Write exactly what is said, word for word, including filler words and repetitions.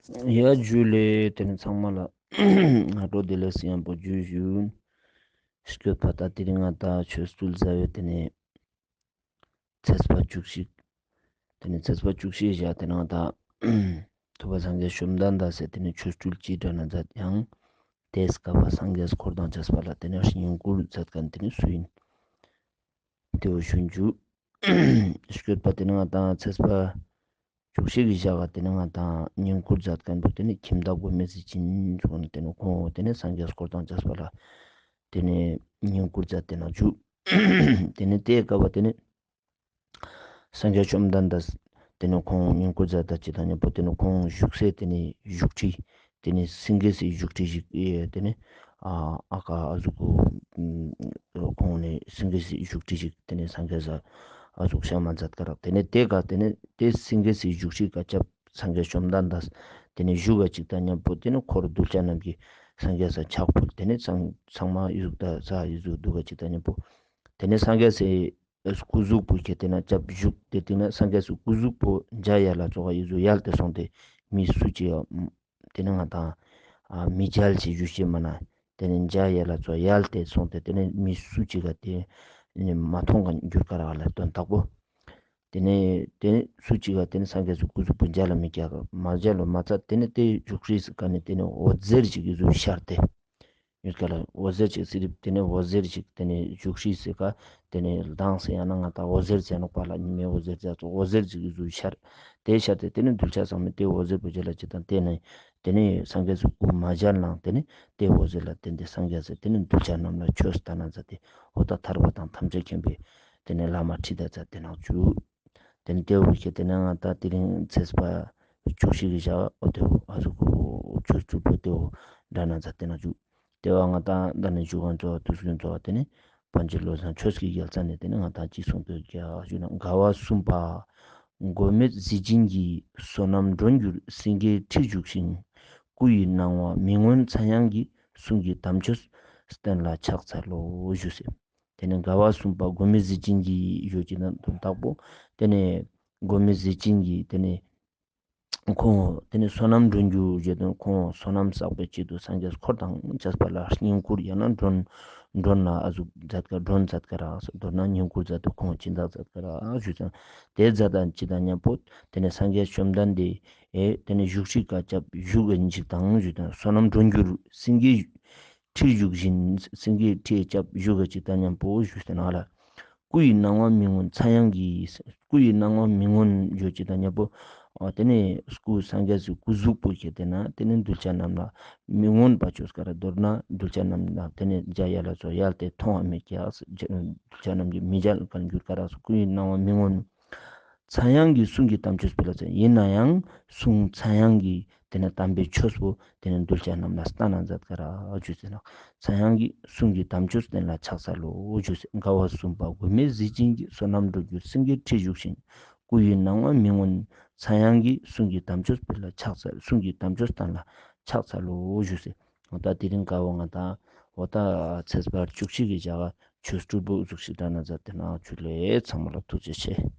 ཡ་ཇུ་ལེ། ཏེ་ནེ་ཚང་མ་ལ་སྔ་དྲོ་བདེ་ལེགས་ཡང་པོ་ཇུ་ཞུ། སྐྱོད་པ་ད་དེ་རིང་ང་ད་ཆོས་ཚུལ་ཟླ་བའི་ཏེ་ནེ་ཚེས་པ་བཅུ་གཅིག་ཏེ་ནེ་ཚེས་པ་བཅུ་གཅིག་ཞག་ཏེ་ནེ་ང་ད་ཐུབ་པ་སངས་རྒྱས་བཅོམ་ལྡན་འདས་སི་ཏེ་ནེ་ཆོ་འཕྲུལ་ཅི་འདྲ་ན་མཛད་ཡང་། ཏེ་སྐབས་པ་སངས་རྒྱས་འཁོར་དང་བཅས་པ་ལ་ཏེ་ནེ་བསྙེན་བཀུར་མཛད་མཁན་ཏེ་ནེ་སུ་ཡིན། ཏེ་བོ་ཞུ་ཞུ། སྐྱོད་པ་ཏེ་ནེ་ང་ད་ཚེས་པ་བཅུ་གཅིག་གི་ཞག་ག་ཏེ་ནེ་ང་ད་བསྙེན་བཀུར་མཛད་མཁན་པོ་ཏེ་ནེ་ཁྱིམ་བདག་མགོན་མེད་ཟས་སྦྱིན་ཞུ་ཁན་ཏེ་ནེ་ཁོང་ཏེ་ནེ་སངས་རྒྱས་འཁོར་དང་བཅས་པ་ལ་ཏེ་ནེ་བསྙེན་བཀུར་མཛད་དེ་ན་ཞུ། ཏེ་ནེ་ཏེ་སྐབས་པ་ཏེ་ནེ་སངས་རྒྱས་བཅོམ་ལྡན་འདས་ཏེ་ནེ་ཁོང་བསྙེན་བཀུར་མཛད་ད་ཅིག་དང་མཉམ་པོ་ཏེ་ནེ་ཁོང་བཞུགས་སའི་ཏེ་ནེ་བཞུགས་ཁྲི་ཏེ་ནེ་སེང་གེ་སི་བཞུགས་ཁྲི་ཞིག་ཨེ་ཏེ་ནེ་ཨ་ཨ་ཀ་ཨ་ཟུག་གུ་ཁོང་ནེ་སེང་གེ་སི་བཞུགས་ཁྲི་ཞིག་ཏེ་ནེ་སངས་རྒྱས་ས་ཨ་ཟུག་ཤ་མ་མཛད་ཀ་རག་ཏེ་ནེ་ཏེ་ཀ་ཏེ་ནེ་ཏེ་སེང་གེ་སི་བཞུགས་ཁྲི་ཀ་ཅབ་སངས་རྒྱས་བཅོམ་ལྡན་འདས་ཏེ་ནེ་བཞུགས་ཀ་ཅིག་དང་མཉམ་པོ་ཏེ་ནེ་འཁོར་གདུལ་བྱ་རྣམས་ཀྱིས་སངས་རྒྱས་ས་ཕྱག་ཕུལ་ཏེ་ནེ་ཚང་ཚང་མ་ཨི་ཟུག་ད་ས་ཨི་ཟུག་འདུག་ཀ་ཅིག་དང་མཉམ་པོ་ཏེ་ནེ་སངས་རྒྱས་སི་སྐུ་གཟུགས་པོ་ཁྱེར་ཏེ་ན་ཅབ་བཞུགས་ཏེ་ཏེ་ན་སངས་རྒྱས་སི་སྐུ་གཟུགས་པོ་འཇའ་ཡལ་ལ་ཙོགས་ཨི་ཟུག་ཡལ་ཏེ་སོང་སྟེ་མི་སུ་ཅིག་ཡང་ཏེ་ནེ་ང་དང་ཨ་མི་མཇལ་ཅེས་ཞུ་ཤེས་མ་ན་ཏེ་ནེ་འཇའ་ཡལ་ལ་ཙོགས་ཡལ་ཏེ་སོང་སྟེ་ཏེ་ནེ་མི་སུ་ཅིག་ག་ཏེ་ནེ་མ་མཐོང་ག་འགྱུར་ཀ་རག་ལ་དོན་དག་པོ། ཏེ་ནེ་ཏེ་ནེ་སུ་ཅིག་ག་ཏེ་ནེ་སངས་རྒྱས་སི་སྐུ་གཟུགས་པོ་འཇའ་ལ་མི་མཇལ་ལོ་མ་ཚད་ཏེ་ནེ་ཏེ་བཞུགས་ཁྲི་སི་ཀ་ནེ་ཏེ་ནེ་འོད་ཟེར་ཅིག་ཨི་ཟུག་ཤར་ཏེ། ཡུལ་ཀ་ལ་འོད་ཟེར་ཅིག་སི་རིབ་ཏེ་ནེ་འོད་ཟེར་ཅིག་ཏེ་ནེ་བཞུགས་ཁྲི་སི་ཀ་ཏེ་ནེ་ལྡང་སེ་ཡང་ན་ང་དང་འོད་ཟེར་ཟེར་ནོག་པ་ལ་ཉི་མའི་འོད་ཟེར་ཟེར་ཙོགས་འོད་ཟེར་ཅིག་ཨི་ཟུག་ཤར། ཏེ་ཤར་ཏེ་ཏེ་ནེ་གདུལ་བྱ་ཚང་མས་ཏེ་འོད་ཟེར་པོ་ཇལ་ལ་ཅིག་དང་ཏེ་ནེ་ཏེ་ནེ་སངས་རྒྱས་སི་སྐུ་མ་མཇལ་ནང་ཏེ་ནེ་ཏེ་འོད་ཟེར་ལ་བརྟེན་ཏེ་སངས་རྒྱས་སི་ཏེ་ནེ་གདུལ་བྱ་རྣམས་ལ་ཆོས་སྟན་ན་མཛད་དེ་འོ་ད་ཐར་པ་དང་ཐམས་ཅད་མཁྱེན་པའི་ཏེ་ནེ་བླ་མ་ཁྲིད་ད་མཛད་དེ་ནང་བཅུག་ཏེ་ནེ་ཏེ་བོ་ཁྱེར་ཏེ་ནེ་ང་དང་དེ་རིང་ཚེས་པ་བཅུ་བཞི་གི་ཞག་འོ་ཏེ་བོ་ཨ་ཟུག་གུ་ཆོས་ཚུལ་པོ་ཏེ་བོ་འདྲ་ན་མཛད་དེ་ནང་བཅུག་ཏེ་བོ་ང་དང་ད་ནི་ཞུ་ཁན་ཚོ་དུས་རྒྱུན་ཚོ་ཏེ་ནེ་པཎ་ཆེན་བློ་བཟང་ཆོས་ཀྱི་རྒྱལ་མཚན་ནེ་ཏེ་ནེ་ང་དང་ཅི་གསུངས་ཏེ་ཡོད་ཀྱག་ཞུ་ན། དགའ་བ་གསུམ་པ་མགོན་མེད་ཟས་སྦྱིན་གྱིས། བསོད་ནམས་མགྲོན་གྱུར་སེང་གེའི་ཁྲིར་བཞུགས་ཤིང་། སྐུ་ཡི་སྣང་བ་མི་མངོན་མཚན་དབྱངས་ཀྱིས། གསུང་གི་དམ་ཆོས་བསྟན་ལ་ཕྱག་འཚལ་ལོ་ཞུས་སེ། ཏེ་ནེ་དགའ་བ་གསུམ་པ་མགོན་མེད་ཟས་སྦྱིན་གྱིས་ཞུ་ཅེས་ན་དོན་དག་པོ་ཏེ་ནེ་མགོན་མེད་ཟས་སྦྱིན་གྱིས་ཏེ་ནེ་ཁོང་ཏེ་ནེ་བསོད་ནམས་མགྲོན་གྱུར་ཞུ་དོན་ཁོང་བསོད་ནམས་བསགས་པའི་ཆེད་དུ་སངས་རྒྱས་འཁོར་དང་བཅས་པ་ལ་བསྙེན་བཀུར་ཡང་ན་མགྲོན་མགྲོན་ལ་ཨ་ཟུག་མཛད་ཀ་མགྲོན་མཛད་ཀ་རག་མདོར་ན་བསྙེན་བཀུར་མཛད་དུ་ཁོང་སྦྱིན་བདག་མཛད་ཀ་རག་ཞུས་ཙང་ཏེ་མཛད་དང་ཅི་དང་མཉམ་པོ་ཏེ་ནེ་སངས་རྒྱས་བཅོམ་ལྡན་འདས་ཨེ་ཏེ་ནེ་བཞུགས་ཁྲི་ཀ་ཅབ་བཞུགས་ཨིན་ཅིག་དང་ཞུས་དོན་བསོད་ནམས་མགྲོན་གྱུར་སེང་གེའི་ཁྲིར་བཞུགས་ཤིང་སེང་གེའི་ཁྲིར་ཅབ་བཞུགས་ཨིན་ཅིག་དང་མཉམ་པོ་ཞུས་ཏེ་ན་ལ། སྐུ་ཡི་སྣང་བ་མི་མངོན་མཚན་དབྱངས་ཀྱིས། སྐུ་ཡི་སྣང་བ་མི་མངོན་ཞུ་ཅེས་དང་མཉམ་པོ་ཨ་ཏེ་ནེ་སྐུ་སངས་རྒྱས་སི་སྐུ་གཟུགས་པོ་ཁྱེར་ཏེ་ན་ཏེ་ནེ་གདུལ་བྱ་རྣམས་ལ་མི་མངོན་པ་ཅོས་ཀ་རག་མདོར་ན་གདུལ་བྱ་རྣམས་ལ་ཏེ་ནེ་འཇའ་ཡལ་ལ་ཙོགས་ཡལ་ཏེ་མཐོང་བ་མེད་ཀྱག་གདུལ་བྱ་རྣམས་ཀྱི་མི་མཇལ་ཀ་འགྱུར་ཀ་རག་སྐུ་ཡི་སྣང་བ་མི་མངོན། མཚན་དབྱངས་ཀྱིས་གསུང་གི་དམ་ཆོས་སྤེལ་ལ་མཛད། ཨིན་ནའང་གསུང་མཚན་དབྱངས་ཀྱིས་ཏེ་ནེ་དམ་པའི་ཆོས་པོ་ཏེ་ནེ་གདུལ་བྱ་རྣམས་ལ་སྟན་ན་མཛད་ཀ་རག་ཞུས་ཟེར་ན། མཚན་དབྱངས་ཀྱིས་གསུང་གི་དམ་ཆོས་བསྟན་ལ་ཕྱག་འཚལ་ལོ་ཞུས་ཟེར། དགའ་བ་གསུམ་པ་མགོན་མེད་ཟས་སྦྱིན་གྱིས། བསོད་ནམས་མགྲོན་གྱུར་སེང་གེའི་ཁྲིར་བཞུགས་ཤིང་། སྐུ་ཡི་སྣང་བ་མི་མངོན། མཚན་དབྱངས་ཀྱིས་གསུང་གི་དམ་ཆོས་སྤེལ་ལ་ཕྱག་འཚལ། གསུང་གི་དམ་ཆོས་བསྟན་ལ་ཕྱག་འཚལ་ལོ་ཞུས་ཟེར། འོ་ད་དེ་རིང་ཀ་བོ་ང་དང་འོ་ད་ཚེས་པ་བཅུ་གཅིག་གི་ཞག་ཆོས་སྤྲུལ་པོ་ཟུག་ཤིག་འདྲ་ན་མཛད་དེ་ནང་བཅུག་ལེ། ཚང་མ་ལ་ཐུགས་རྗེ་ཆེ།